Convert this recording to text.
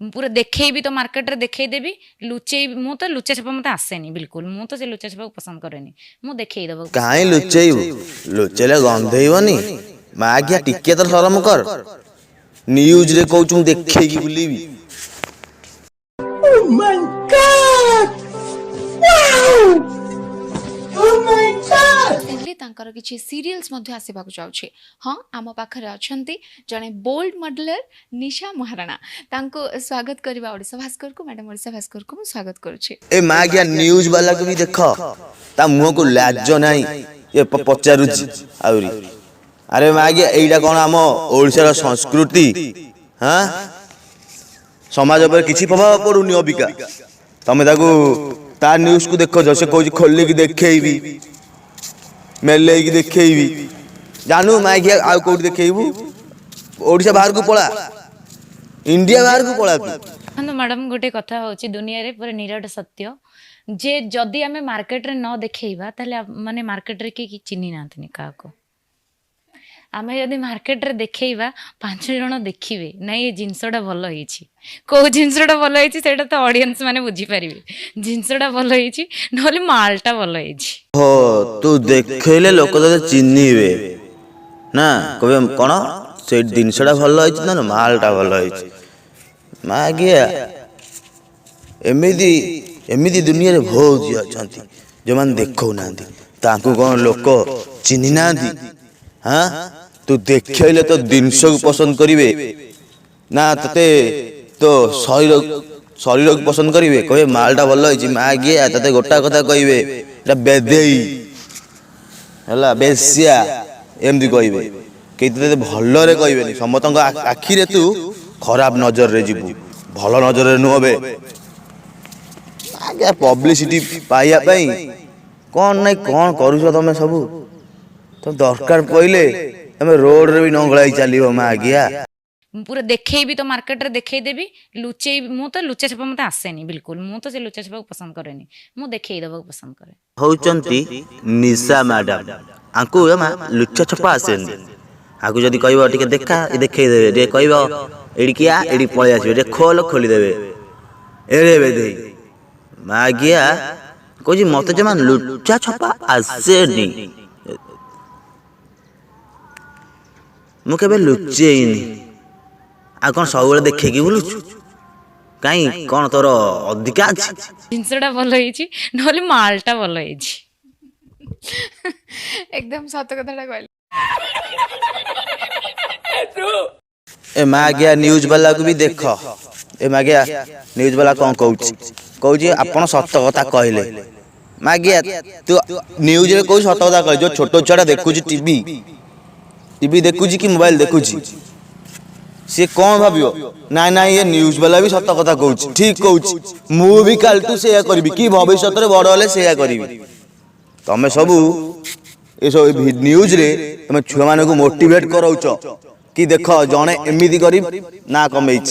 ମୁଁ ପୁରା ଦେଖେଇବି ତ, ମାର୍କେଟରେ ଦେଖେଇଦେବି। ଲୁଚେଇ ମୁଁ ତ ଲୁଚା ଛପା ମୋତେ ଆସେନି ବିଲକୁଲ। ମୁଁ ତ ସେ ଲୁଚା ଛପାକୁ ପସନ୍ଦ କରେନି, ମୁଁ ଦେଖେଇ ଦେବାକୁ ପସନ୍ଦ। କାହିଁ ଲୁଚେଇବୁ? ଲୁଚେଇଲେ ଗନ୍ଧେଇବନି? ମାଗିଆ, ଟିକେ ତ ସରମ କର। ନ୍ୟୁଜରେ କହୁଛୁ ମୁଁ ଦେଖେଇକି ବୁଲିବି। Oh my God! Wow! Oh my God! Recently ତାଙ୍କର କିଛି ସିରିଏଲ୍ସ ମଧ୍ୟ ଆସିବାକୁ ଯାଉଛି। ହଁ, ଆମ ପାଖରେ ଅଛନ୍ତି ଜଣେ ବୋଲ୍ଡ ମଡେଲର ନିଶା ମହାରଣା। ତାଙ୍କୁ ସ୍ୱାଗତ କରିବା ଓଡ଼ିଶା ଭାସ୍କରକୁ। ମ୍ୟାଡ଼ାମ୍, ଓଡ଼ିଶା ଭାସ୍କରକୁ ମୁଁ ସ୍ୱାଗତ କରୁଛି। ଏ ମାଗିଆ, ନ୍ୟୁଜ ବାଲାକୁ ବି ଦେଖ, ତା ମୁହଁକୁ ଲାଜ ନାହିଁ, ଏ ପଚାରୁଛି ଆହୁରି। ଆରେ ମାଗିଆ, ଏଇଟା କଣ ଆମ ଓଡ଼ିଶାର ସଂସ୍କୃତି? ହଁ, ସମାଜ ଉପରେ କିଛି ପ୍ରଭାବ ପଡୁନି ଅବିକା। ତମେ ତାକୁ ତା ନ୍ୟୁଜକୁ ଦେଖୁଛ, ସେ କହୁଛି ଖୋଲିକି ଦେଖେଇବି, ମେଲେଇକି ଦେଖେଇବି। ଜାନୁ ମାଗିଆ, ଆଉ କୋଉଠି ଦେଖେଇବୁ? ଓଡ଼ିଶା ବାହାରକୁ ପଳା, ଇଣ୍ଡିଆ ବାହାରକୁ ପଳା ତୁ। ଦେଖନ୍ତୁ ମ୍ୟାଡ଼ାମ୍, ଗୋଟେ କଥା ହେଉଛି, ଦୁନିଆରେ ପୁରା ନିରାଟ ସତ୍ୟ ଯେ ଯଦି ଆମେ ମାର୍କେଟରେ ନ ଦେଖେଇବା, ତାହେଲେ ମାନେ ମାର୍କେଟରେ କେହି ଚିହ୍ନି ନାହାନ୍ତିନି କାହାକୁ। ଆମେ ଯଦି ମାର୍କେଟରେ ଦେଖେଇବା, 5 ଜଣ ଦେଖିବେ, ନାଇଁ, ଏ ଜିନିଷଟା ଭଲ ହେଇଛି। କୋଉ ଜିନିଷଟା ଭଲ ହେଇଛି, ସେଇଟା ତ ଅଡ଼ିଏନ୍ସ ମାନେ ବୁଝିପାରିବେ। ଜିନିଷଟା ଭଲ ହେଇଛି, ନହେଲେ ମାଲଟା ଭଲ ହେଇଛି। ହୋ, ତୁ ଦେଖେଇଲେ ଲୋକ ତତେ ଚିହ୍ନିବେ ନା, କହିବେ କ'ଣ ସେଇ ଜିନିଷଟା ଭଲ ହେଇଛି ନା ମାଲଟା ଭଲ ହେଇଛି? ମାଗିଆ, ଏମିତି ଏମିତି ଦୁନିଆରେ ବହୁତ ଝିଅ ଅଛନ୍ତି ଯେଉଁମାନେ ଦେଖାଉନାହାନ୍ତି। ତାଙ୍କୁ କ'ଣ ଲୋକ ଚିହ୍ନି ନାହାନ୍ତି? ହଁ, ତୁ ଦେଖେଇଲେ ତୋ ଜିନିଷକୁ ପସନ୍ଦ କରିବେ ନା ତତେ ତୋ ଶରୀରକୁ ପସନ୍ଦ କରିବେ? କହିବେ ମାଲଟା ଭଲ ହେଇଛି। ମାଗିଆ, ତତେ ଗୋଟା କଥା କହିବେ, ଏଟା ବେଦେଇ ହେଲା, ବେଶ୍ୟା, ଏମିତି କହିବେ। କେହି ତତେ ଭଲରେ କହିବେନି। ସମସ୍ତଙ୍କ ଆଖିରେ ତୁ ଖରାପ ନଜରରେ ଯିବୁ, ଭଲ ନଜରରେ ନୁହଁ ବେ। ଆଜ୍ଞା, ପବ୍ଲିସିଟି ପାଇବା ପାଇଁ କ'ଣ ନାଇଁ କ'ଣ କରୁଛ ତମେ ସବୁ? ତ ଦରକାର ପଇଲେ ତମେ ରୋଡରେ ବି ନଙ୍ଗଳା ହେଇ ଚାଲିବ ମାଗିଆ। ମୁଁ ପୁରା ଦେଖେଇବି ତ, ମାର୍କେଟରେ ଦେଖେଇଦେବି। ଲୁଚେଇ ମୁଁ ତ ଲୁଚା ଛପା ମୋତେ ଆସେନି ବିଲକୁଲ। ମୁଁ ତ ସେ ଲୁଚା ଛପାକୁ ପସନ୍ଦ କରେନି, ମୁଁ ଦେଖେଇ ଦେବାକୁ ପସନ୍ଦ କରେ। ହଉଛନ୍ତି ନିଶା ମ୍ୟାଡ଼ାମ, ଆଙ୍କୁ ଜମା ଲୁଚା ଛପା ଆସେନି। ଆକୁ ଯଦି କହିବ ଟିକେ ଦେଖା, ଏ ଦେଖେଇ ଦେବେ। ଟିକେ କହିବ ଏଇଠିକି ଆ, ଏଇଠି ପଳେଇ ଆସିବେ। ଟିକେ ଖୋଲ, ଖୋଲିଦେବେ। ଏଡ଼େ ବେଧେଇ ମାଗିଆ, କହୁଛି ମତେ ଜମା ଲୁଚା ଛପା ଆସେନି, ମୁଁ କେବେ ଲୁଚେଇନି। ଆଉ କ'ଣ ସବୁବେଳେ ଦେଖେଇକି ବୁଲୁଛୁ? କାଇଁ, କ'ଣ ତୋର ଅଧିକା ଅଛି? ଜିନିଷଟା ଭଲ ହେଇଛି, ନହେଲେ ମାଲଟା ଭଲ ହେଇଛି। ଏକଦମ ସତ କଥାଟା କହିଲେ। ଏ ମାଗିଆ, ନ୍ୟୁଜ୍ ବାଲାକୁ ବି ଦେଖ। ଏ ମାଗିଆ, ନ୍ୟୁଜ୍ ବାଲା କ'ଣ କହୁଛି? କହୁଛି ଆପଣ ସତ କଥା କହିଲେ। ମାଗିଆ, ତୁ ନ୍ୟୁଜ୍ରେ କହୁଛୁ ସତ କଥା କହିଲେ, ଯୋଉ ଛୋଟ ଛୁଆଟା ଦେଖୁଛି, ଟିଭି ଦେଖୁଛି କି ମୋବାଇଲ ଦେଖୁଛି, ସିଏ କ'ଣ ଭାବିବ? ନାଇଁ ନାଇଁ, ଏ ନ୍ୟୁଜ୍ ବାଲା ବି ସତ କଥା କହୁଛି, ଠିକ କହୁଛି, ମୁଁ ବି କାଲିଠୁ ସେଇଆ କରିବି କି ଭବିଷ୍ୟତରେ ବଡ଼ ହେଲେ ସେଇଆ କରିବି। ତମେ ସବୁ ଏସବୁ ନ୍ୟୁଜ୍ରେ ତମେ ଛୁଆମାନଙ୍କୁ ମୋଟିଭେଟ୍ କରାଉଛ କି ଦେଖ, ଜଣେ ଏମିତି କରି ନା କମେଇଛି।